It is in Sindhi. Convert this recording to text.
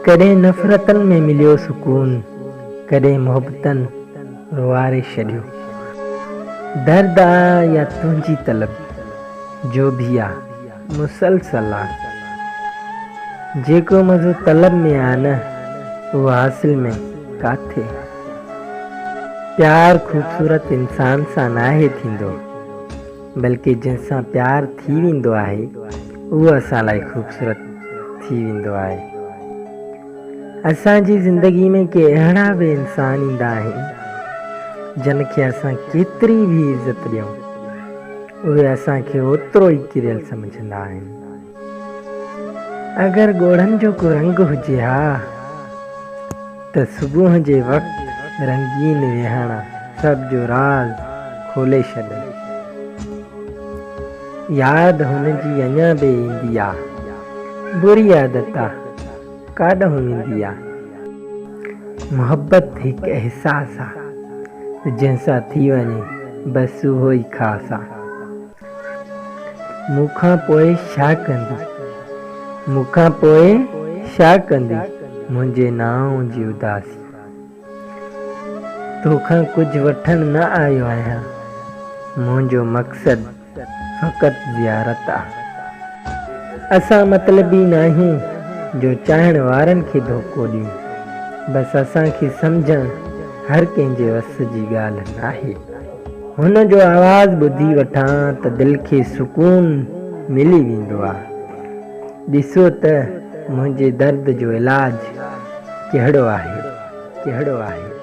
ڪڏهن نفرتن ۾ مليو سڪون، ڪڏهن محبتن روئاري ڇڏيو. درد آ يا تنهنجي طلب، جو ڀي آ، مسلسل آ. جيڪو مزو طلب ۾ آ نه، اهو حاصل ۾ ڪاٿي. پيار خوبصورت انسان سان ناهي ٿيندو، بلڪه جنهن سان پيار ٿي ويندو آهي، اهو اسان لاء خوبصورت ٿي ويندو آهي. اسان جي زندگي ۾ ڪي اهڙا به انسان ايندا آهن، جن کي اسان ڪيتري به عزت ڏيون، اهي اسان کي اوترو ئي ڪريل سمجهندا آهن. اگر ڳوڙهن جو ڪو رنگ هجي ها ته صبح جي وقت رنگين ويهاڻا سڀ جو راز کولي ڇڏن. ياد هن جي اڃا به ايندي آ. بري عادت آ، ڪاڏهون ويندي آ. محبت هڪ احساس آ ته جنهن سان ٿي وڃي بس اهو ئي خاص آ. مون کان پوء ڇا ڪندي؟ مون کان پوء ڇا ڪندي منهنجي نانء جي اداسي؟ توکان ڪجهه وٺڻ نه آيو آهيان، منهنجو مقصد فقط زيارت آ. اسان مطلبي ناهيون جو چاهڻ وارن کي ڌوڪو ڏيون، بس اسان کي سمجهڻ هر ڪنهن جي وس جي ڳالهه ناهي. هن جو آواز ٻڌي وٺان ته دل کي سڪون ملي ويندو آ. ڏسو ته منهنجي درد جو علاج ڪهڙو آهي، ڪهڙو آهي.